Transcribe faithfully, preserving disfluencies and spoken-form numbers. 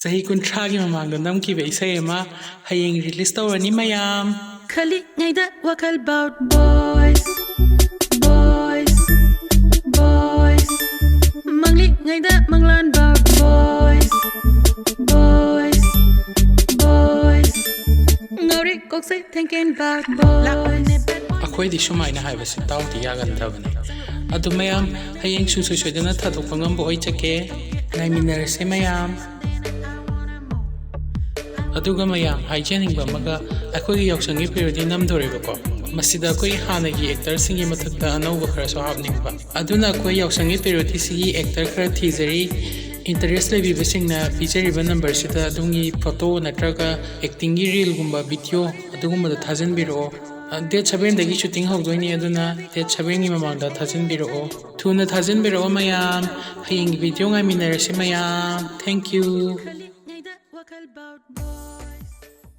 ꯆꯍꯤ ꯀꯨꯟꯊ꯭ꯔꯥꯒꯤ ꯃꯃꯥꯡꯗ ꯅꯝꯈꯤꯕ ꯏꯁꯩ ꯑꯃ ꯍꯌꯦꯡ ꯔꯤꯂꯤꯁ ꯇꯧꯔꯅꯤ ꯃꯌꯥꯝ꯫ ꯈꯜꯂꯤꯉꯩꯗ ꯋꯥꯈꯜ about boys, boys, boys. ꯃꯪꯂꯤꯉꯩꯗ ꯃꯪꯂꯥꯟ about boys, boys, boys. ꯉꯥꯎꯔꯤ ꯀꯣꯛꯁꯦ thinking about boys. ꯑꯩꯈꯣꯏꯗꯤ ꯁꯨꯃꯥꯏꯅ ꯍꯥꯏꯕꯁꯤ ꯇꯥꯎꯗꯤ ꯌꯥꯒꯟꯗꯕꯅꯤ꯫ ꯑꯗꯨ ꯃꯌꯥꯝ ꯍꯌꯦꯡ ꯁꯨꯡꯁꯣꯏ ꯁꯣꯏꯗꯅ ꯊꯥꯗꯣꯛꯄ ꯉꯝꯕ ꯑꯣꯏꯖꯒꯦ꯫ ꯉꯥꯏꯃꯤꯟꯅꯔꯁꯤ ꯃꯌꯥꯝ꯫ ꯑꯗꯨꯒ ꯃꯌꯥꯝ ꯍꯥꯏꯖꯅꯤꯡꯕ ꯑꯃꯒ, ꯑꯩꯈꯣꯏꯒꯤ ꯌꯥꯎꯁꯪꯒꯤ parody ꯅꯝꯗꯣꯔꯦꯕꯀꯣ꯫ ꯃꯁꯤꯗ ꯑꯩꯈꯣꯏ ꯍꯥꯟꯅꯒꯤ actorꯁꯤꯡꯒꯤ ꯃꯊꯛꯇ ꯑꯅꯧꯕ ꯈꯔꯁꯨ ꯍꯥꯞꯅꯤꯡꯕ꯫ ꯑꯗꯨꯅ ꯑꯩꯈꯣꯏ ꯌꯥꯎꯁꯪꯒꯤ parodyꯁꯤꯒꯤ actor ꯈꯔ ꯊꯤꯖꯔꯤ꯫ Interest ꯂꯩꯕꯤꯕꯁꯤꯡꯅ ꯄꯤꯖꯔꯤꯕ numberꯁꯤꯗ ꯑꯗꯣꯝꯒꯤ photo ꯅꯠꯇ꯭ꯔꯒ actingꯒꯤ reelꯒꯨꯝꯕ video ꯑꯗꯨꯒꯨꯝꯕꯗ ꯊꯥꯖꯤꯟꯕꯤꯔꯛꯑꯣ꯫ Date sevenꯗꯒꯤ shooting ꯍꯧꯗꯣꯏꯅꯤ, ꯑꯗꯨꯅ date sevenꯒꯤ ꯃꯃꯥꯡꯗ ꯊꯥꯖꯤꯟꯕꯤꯔꯛꯑꯣ꯫ ꯊꯨꯅ ꯊꯥꯖꯤꯟꯕꯤꯔꯛꯑꯣ ꯃꯌꯥꯝ꯫ ꯍꯌꯦꯡꯒꯤ video ꯉꯥꯏꯃꯤꯟꯅꯔꯁꯤ ꯃꯌꯥꯝ꯫ Thank you꯫ ꯈꯜꯂꯤꯉꯩꯗ ꯋꯥꯈꯜ about boys.